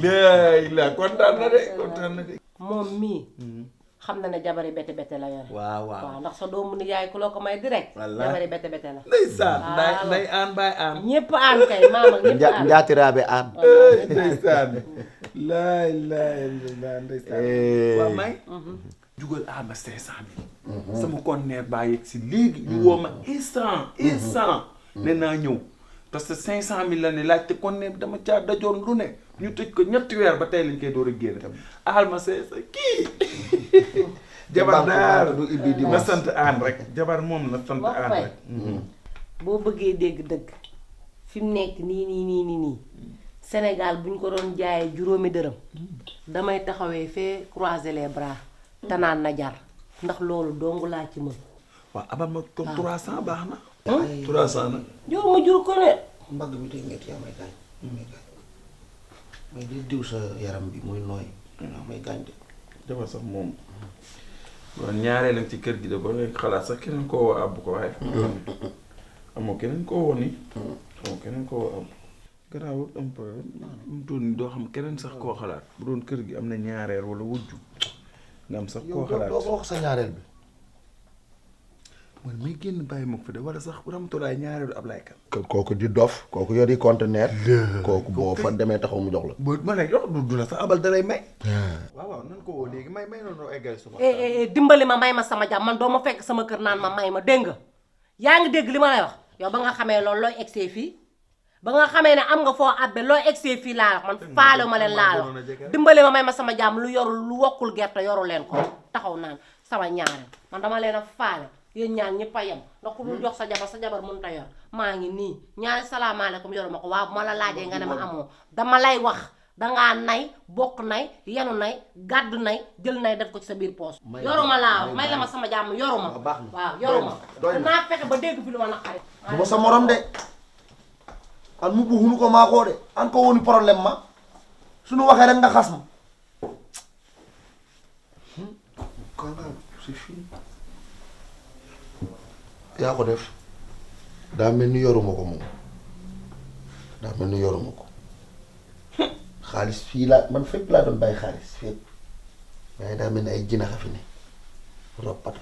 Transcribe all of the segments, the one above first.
la kontaan na de. moom mii. xam na ne jabari bete bete la yore. waaw ndax sa doomu nijaay ku la ko may direct. jabari bete bete la. ndeysaan nday aan baay aan. ñëpp aan kay maama ñëpp aan. njaatiraabe aan. ndeysaan. laay ndeysaan. waaw may. jugal ama 500 000. sama conteneur baa yegg si léegi. ñu woo ma instant. ne naa ñëw. parce que 500 000 la ne laajte conteneur bi dama caa dajoon lu ne. ñu tëj ko ñetti weer ba tey lañ koy door a génn. alma 500 kii. jabar daal du ibbi di na sant aan rek. jabar moom na sant aan rek. boo bëggee dégg dëgg fi mu nekk nii Sénégal bu ñu ko doon jaayee juróomi dërëm damay taxawee fee croiser les bras te naan na jar ndax loolu dongu laa ci mën. waaw abal ma kon 300 baax na. 300 na. yow ma jur ko ne. mbagg bi day métti yaa may gaañ. may di diw sa yaram bi muy nooy. yaa may gaañ de. jabar sax moom. bon ñaareel ci kër gi de ba ngay xalaat sax keneen koo woo àbb ko waaye. amoo keneen koo woo nii. amoo keneen koo woo àbb. garaawul un peu mu doon doo xam keneen sax koo xalaat bu doon kër gi am na ñaareel wala wujju nga am sax koo xalaat yow doo ko wax sa ñaareel bi. man may génn bàyyi ma ko fa de wala sax ramtulaay ñaareelu Ablaye Kane. kooku di dof kooku yor yi conteneur. kooku boo fa demee taxaw mu jox la. boo ma ne jox du la sax abal dalay may. waaw nan ko woo léegi may noonu eggal suma. dimbali ma may ma sama jàmm man doo ma fekk sama kër naan ma may ma dégg nga yaa ngi dégg li ma lay wax yow ba nga xamee loolu looy egsee fii ba nga xamee ne am nga foo abbe looy egsee fii laa wax man faale ma leen laa wax dimbali ma may ma sama jàmm lu yorul lu wokkul gerte yoru leen ko taxaw naan sama ñaareel man dama leen a faale yéen ñaan ñëpp a yem ndax ku dul jox sa jabar mënut a yor maa ngi nii ñaari salaamaaleykum yoruma ko waaw bu ma la laajee nga ne ma amoo dama lay wax dangaa nay bokk nay yenu nay gàddu nay jël nay def ko ci sa biir poos yoruma laa wax may la ma sama jàmm yoruma waaw yoruma naa fexe ba dégg fi lu ma naqari du ma sa morom de an mu buxunu ko maa koo de an ko woni problème ma suñu waxee rek nga xas ma kanga c'est fini yaa ko def daa mel ni yoruma ko moom daa mel ni yoruma ko xaalis fii laa man fépp laa doon bàyyi xaalis fépp waaye daa mel ni ay jinaxa fi ne roppat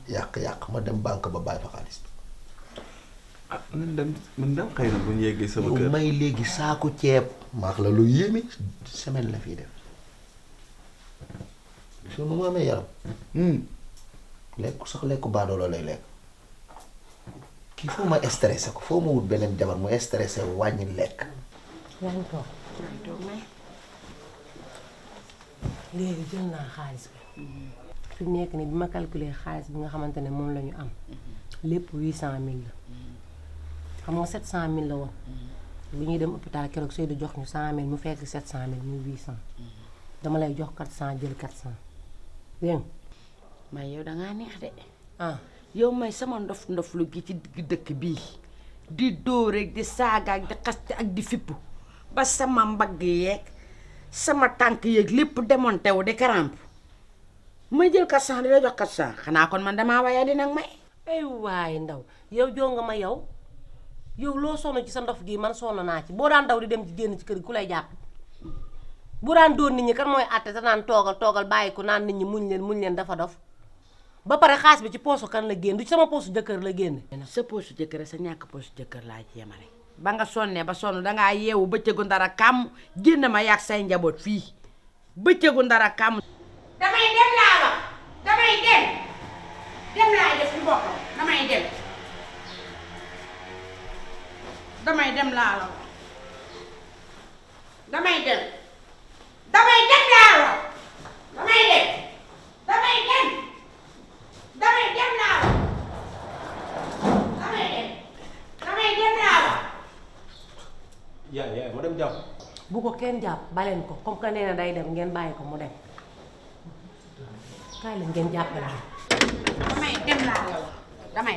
yàq ma dem banque ba bàyyi fa xaalis bi ah man dem xëy na bu ñu yeggee sama kër may léegi saako ceeb maax la lu yéeme semaine la fii def su nu mu amee yaram lekku sax lekku baadoolo lay lekk kii foo ma stressé ko foo ma wut beneen jabar mu stressé wàññi lekk yaa ngi toog léegi jël naa xaalis bi fi mu nekk nii bi ma calculer xaalis bi nga xamante ne moom la ñu am lépp 800000 la xam nga 700000 la woon bu ñuy dem hôpital keroog Seydou jox ñu 100000 mu fekk 700000 muy 800 dama lay jox 400 jël 400 dégg nga. may yow dangaa neex de. yow may sama ndof lu gi ci digg dëkk bii di dóor rek di saaga ak di xaste ak di fippu ba sama mbagg yeeg sama tànk yeeg lépp démonté wu di karamp ma jël 400 di la jox 400 xanaa kon man damaa waya di nag may. ay waay ndaw yow joo nga ma yow loo sonn ci sa ndof gii man sonn naa ci boo daan daw di dem ci génn ci kër gi ku lay jàpp bu daan doon nit ñi kan mooy àtte te naan toogal bàyyi ko naan nit ñi muñ leen dafa dof ba pare xaas bi ci poosu kan la génn du ci sama poosu jëkkër la génn. sa poosu jëkkër sa ñàkk poosu jëkkër laa ci yemale ba nga sonnee ba sonn dangaa yeewu bëccëgu ndara kàmm génn ma yàgg say njaboot fii bëccëgu ndara kàmm. damay dem laa wax damay dem laay def ci boppam damay dem laa la wax damay dem laa wax damay dem laa wax yaay ma dem jàpp bu ko kenn jàpp baleen ko comme que nee na day dem ngeen bàyyi ko mu dem kaay la ngeen jàppale damay dem laa la wax damay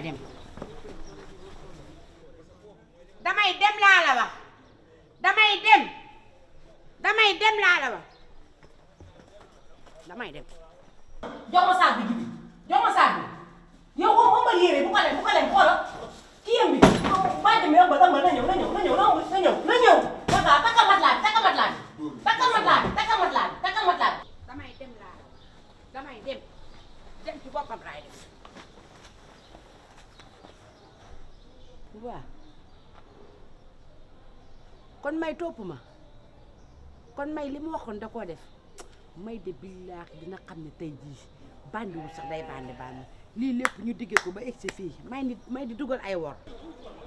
dem laa la wax damay dem laa la wax damay dem. jox ma saag bi jibi jox ma saag bi yow moom ëmbal yére bu ko leen xoolal kii yëm bi bàjj mi ëmbal na ñëw takkal mat laa bi ana mat laa damay dem laa damay dem ci boppam laay def waaw kon may topp ma kon may li mu waxoon da koo def may de billaahi dina xam ne tey jii bandiwul sax day bandi lii lépp ñu diggee ko ba egsi fii may di dugal ay wor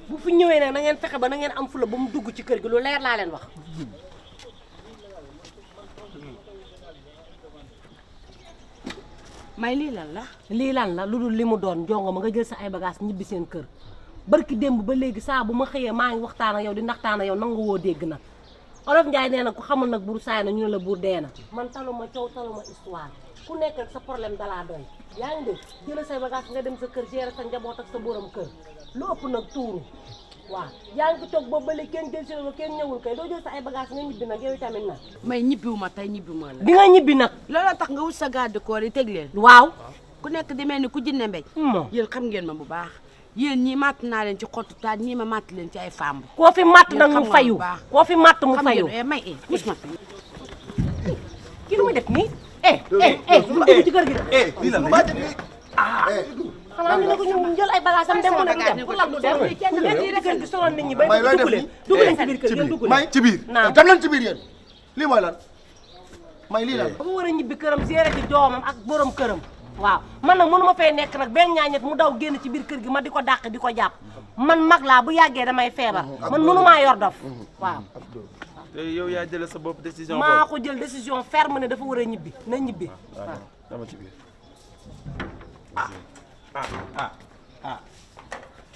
bu fi ñëwee nag na ngeen fexe ba na ngeen am fula ba mu dugg ci kër gi lu leer laa leen wax may lii lan la lu dul li mu doon jongo ma nga jël sa ay bagage ñibbi seen kër barki démb ba léegi saa bu ma xëyee maa ngi waxtaan ak yow di naxtaan ak yow nangu woo dégg nag olof Njaay nee na ku xamul nag buur saay na ñu ne la buur dee na man taluma coow taluma histoire ku nekk rek sa problème dalaa doy yaa ngi dégg jël say bagage nga dem sa kër gérer sa njaboot ak sa borom kër lu ëpp nag tuuru waaw yaa ngi toog boobu ba léegi kenn jël si la kenn ñëwul kay doo jël sa ay bagage nga ñibbi nag yow tamit nag may ñibbiwuma tey ñibbiwuma la di nga ñibbi nag looloo tax nga wut sa garde corps yi teg leen waaw ku nekk di mel ni ku jinne mbéj yéen xam ngeen ma bu baax yéen ñii màtt naa leen ci xottu taat ñii ma màtt leen ci ay fàmb koo fi màtt nag mu fayu koo fi màtt mu fayu may mus ma kii lu muy def nii lu dugg ci kër gi lii la xanaa ñu ne ko ñu jël ay bagage am dem mu ne du dem pour lan du dem léegi kër gi soloon nit ñi bay dugg leen ci biir kër gi dugg leen may ci biir dem leen ci biir yéen lii mooy lan may lii lan ba mu war a ñibbi këram gérer ci doomam ak borom këram waaw man nag mënu ma fay nekk nag benn ñaañet mu daw génn ci biir kër gi ma di ko dàq di ko jàpp man mag laa bu yàggee damay feebar man mënumaa yor dof waaw te yow yaa jëlee sa bopp décision maa ko jël décision ferme ne dafa war a ñibbi na ñibbi waaw dama ci biir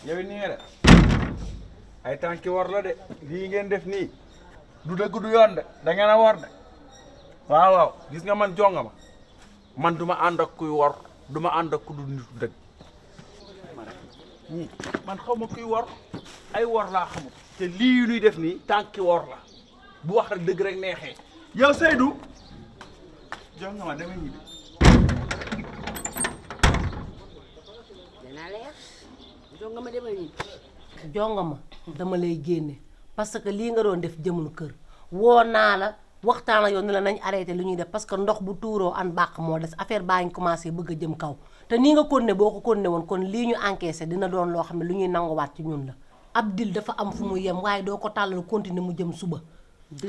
yow it nii nga def ay tànki war la de lii ngeen def nii du dëgg du yoon de da ngeen a war de waaw gis nga man jonga ma man duma ànd ak kuy wor duma ànd ak ku du nitu dëgg man xaw ma kuy wor ay wor laa xamul te lii nuy def nii tànki wor la bu wax rek dëgg rek neexee yow Seydou jonga ma dama ñibbi danaa leer jonga ma demal ñibbi jonga ma dama lay génne parce que lii nga doon def jëmul kër woo naa la waxtaan ak yow ne la nañ arrêté li ñuy def parce que ndox bu tuuroo an bàq moo des affaire baa ngi commencé bëgg a jëm kaw te nii nga continué boo ko continué woon kon lii ñu encaissé dina doon loo xam ne lu ñuy nanguwaat ci ñun la ab dil dafa am fu mu yem waaye doo ko tàllal continué mu jëm suba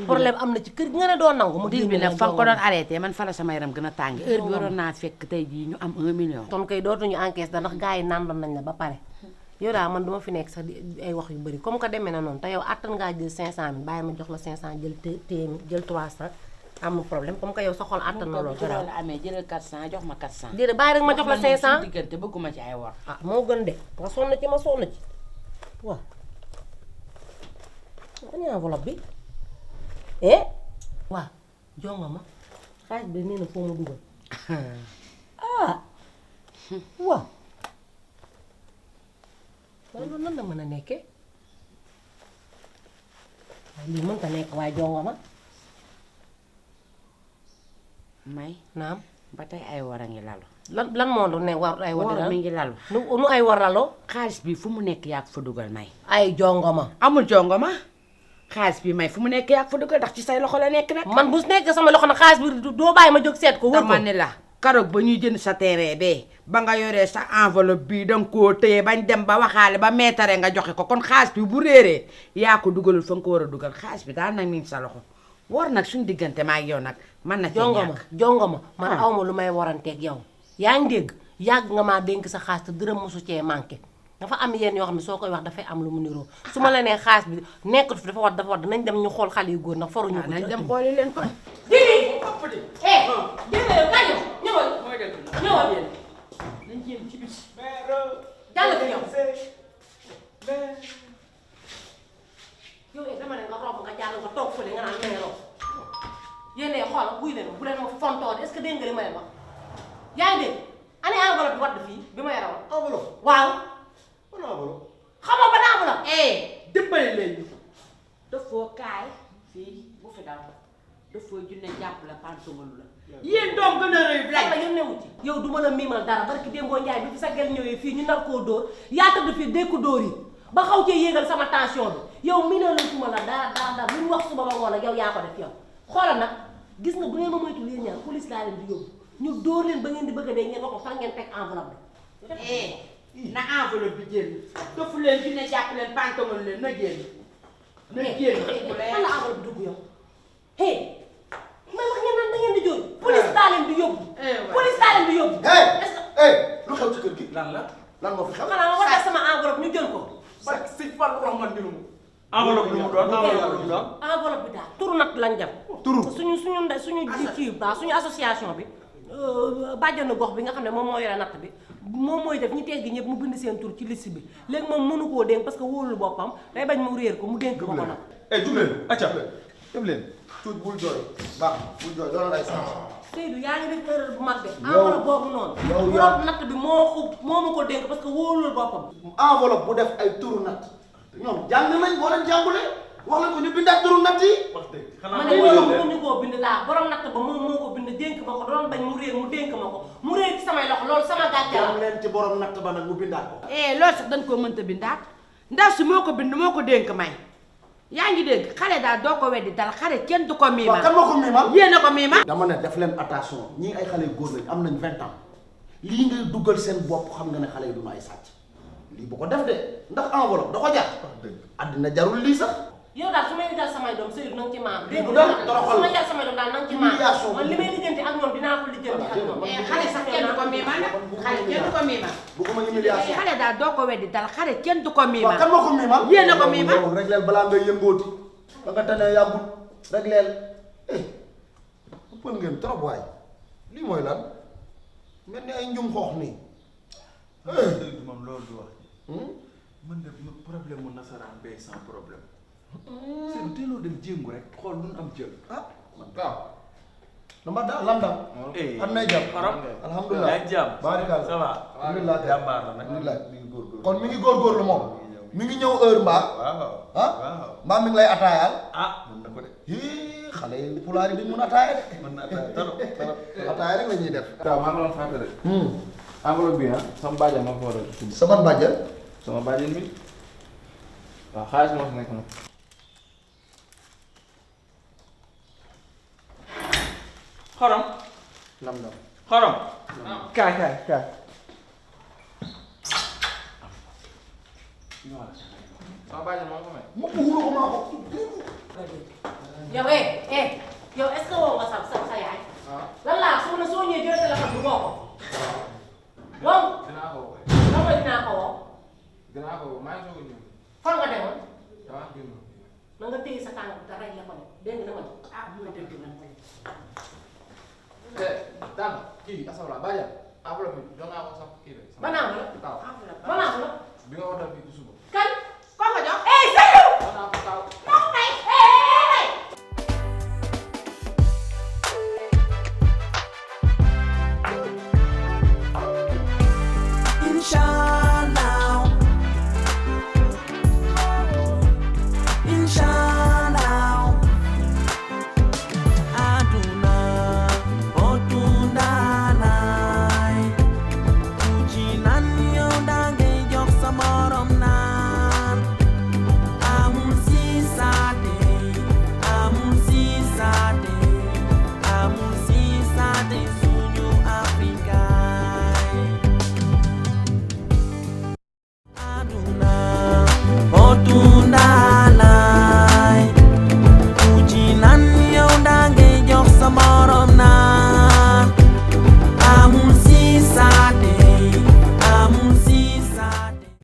problème am na ci kër gi nga ne doo nangu mu dil bi nag fa nga ko doon arrêté man fa la sama yaram gën a tàng heure bi waroon naa fekk tey jii ñu am 1 million ton kay dootuñu encaissé da ndax gars yi nandoon nañ la ba pare yow daal man duma fi nekk sax di ay wax yu bëri comme que demee na noonu te yow attan ngaa jël 500000 bàyyi ma jox la 500 jël téeméer jël 300 amul problème comme que yow sa xol attan na loolu garaaw la amee jëlal 400 jox ma 400 déedéet bàyyi rek ma jox la 500 diggante bëgguma ci ay war ah moo gën de nga sonn ci ma sonn ci waaw dañu enveloppe bi waaw jonga ma xaalis bi nee na foo ma dugal waaw waaye loolu nan la mën a nekkee waaye lii mënta nekk waaye jonga ma may naam ba tey ay war a ngi lalu lan moo doon ne war ay war mi ngi lalu nu ay war laloo xaalis bi fu mu nekk yaa ko fa dugal may ay jonga ma amul jongo ma xaalis bi may fu mu nekk yaa ko fa dugal ndax ci say loxo la nekk nag man bu nekk sama loxo nag xaalis bi doo bàyyi ma jóg seet ko wër ko dama ne la karoog ba ñuy jënd sa terrain bee ba nga yoree sa enveloppe bii danga koo téye bañ dem ba waxaale ba meetare nga joxe ko kon xaalis bi bu réeree yaa ko dugalul fa nga ko war a dugal xaalis bi daal nag mi ngi sa loxo war nag suñu diggante ma ak yow nag man na ci jongo ma man awma lu may waranteeg yow yaa ngi dégg yàgg nga maa dénk sa xaalis te dërëm mosu cee manqué dafa am yenn yoo xam ne soo koy wax dafay am lu mu niroo su ma la nee xaalis bi nekkatu fi dafa war nañ dem ñu xool xale yu góor ndax faruñu ko nañ dem xooli leen ko didi didi kañu ñëwal ñëwal nañ jéem ci bis jàll fi yow yow dama ne nga romb nga jàll nga toog fële nga naan meeroo yéen xool buy leen bu leen ma fontoon est-ce que dégg nga li ma leen wax yaa ngi dégg ane enveloppe bi wadd fii bi ma yoroon enveloppe waaw ban enveloppe xamoo ba enveloppe dimbali leen ñu dafoo kaay fii bu fi daw dafoo junne jàpp la pantumalu la yéen doom gën a rëy laaj la yow newu ci yow du ma la miimal dara barki démboo njaay bi fi sa gel ñëwee fii ñu nar koo dóor yaa tëdd fii dékku dóor yi ba xaw cee yéegal sama tension bi yow miinal la suma la dara lu ñu wax suba ba ngoon ak yow yaa ko def yow xoolal nag gis nga bu ngeen ma moytu leen ñaar police laa leen di yóbbu ñu dóor leen ba ngeen di bëgg a dee ngeen wax ko fan ngeen teg enveloppe bi. na enveloppe bi génn tofu leen dina jàpp leen pantomol leen na génn. na génn fan la enveloppe bi dugg yow. hey may wax ngeen naan da ngeen di jooy. police laa leen di yóbbu. police laa leen di yóbbu. lu xew ci kër gi. lan moo fi xew. xanaa ma war a sama enveloppe ñu jël ko. parce que si fan wax man dinu enveloppe lu mu doon enveloppe lu mu doon. enveloppe bi daal turu natt lañ def. turu suñu kii ba suñu association bi. bàjjenu gox bi nga xam ne moom moo yore natt bi moom mooy def ñi teggi ñëpp mu bind seen tur ci liste bi léegi moom mënu koo dénk parce que wóolul boppam day bañ mu réer ko mu dénk ko nag. jug leen acca dem leen. tuut bul jooy baax bul jooy doon lay sant. Seydou yaa ngi def erreur bu mag de. enveloppe boobu noonu. borom natt bi moo ma ko dénk parce que wóolul boppam. enveloppe bu def ay turu natt ñoom jàng nañ boo leen jàngulee wax leen ko ñu bindaat turu natt yi. wax dëgg ma xanaa ne yow ñu koo bind laa borom natt ba moom moo ko bind dénk ma ko doon bañ mu réer mu dénk ma ko mu réer ci samay loxo loolu sama gàcce la. jàng leen ci borom natt ba nag mu bindaat ko. loolu sax dañ koo mënta bindaat ndaw si moo ko bind moo ko dénk may yaa ngi dégg xale daal doo ko weddi dal xale kenn du ko miimal. waaw kan moo ko miimal. yéen a ko miimal. dama ne def leen attention ñii ay xale yu góor lañ am nañ 20 ans lii ngay duggal seen bopp xam nga ne xale yi du ay sàcc lii bu ko def de ndax enveloppe da ko jar. àddina jarul lii sax. yow daal su may jël samay doom Seydou na nga ci maam. lii bu dal toroxal su ma jël samay doom daal na nga ci maam man li may lijjanti ak ñoom dinaa ko lijjanti ak ñoom. xale sax kenn du ko miimal nag xale kenn du ko miimal. bëgguma humiliation. xale daal doo ko weddi dal xale kenn du ko miimal. waaw kan moo ko miimal. yéen a ko miimal. yow rek leel balaa ngay yëngooti ba nga tane yàggul rek leel ëppal ngeen trop waay lii mooy lan mel ni ay njum xoox nii. Seydou moom loolu du wax. mën nga problème mu nasaraan bee sans problème. Seydou teeloo dem jéngu rek xool lu nu am jël. ah waaw. dama daal lam daal. am nay jàmm. alhamdulilah yaa ngi jàmm. baarikaal ça va. alhamdulilah jàmbaar la nag. alhamdulilah mi ngi góorgóorlu. kon mi ngi góorgóorlu moom. mi ngi ñëw heure mbaa. waaw ah waaw. mbaa mi ngi lay ataayaal. ah mën na ko de. hii xale yi pulaar yi duñ mun ataaya de. mën na trop trop. ataaya rek la ñuy def. waaw maa ngi doon fàtte rek. enveloppe bi ah sama bàjjen moo ko war a tudd. sama bàjjen. sama bàjjen bi waaw xaalis moo fi nekk nag. xorom. lam lam. xorom. kaay kaay kaay. sama bàjjen moo ko may. mu wóolu ko maa ko. yow yow est-ce que woo nga sa yaay. lan laa su ma soo ñëwee jël téléphone bi woo ko. woo. dinaa ko woo. lan mooy dinaa ko woo. dinaa ko woo maa ngi soog a ñëw. fan nga demoon. damaa génn. na nga téye sa tànk te rek la ko def dégg nga dama ne ah bu ma dégg nag te daan kii asawla bàjjen enveloppe bi jox naa ko sax kii rek. ba naa la taw ba naa la bi nga war a def fii ci suba. kan koo ko jox. Seydou. jox naa ko taw.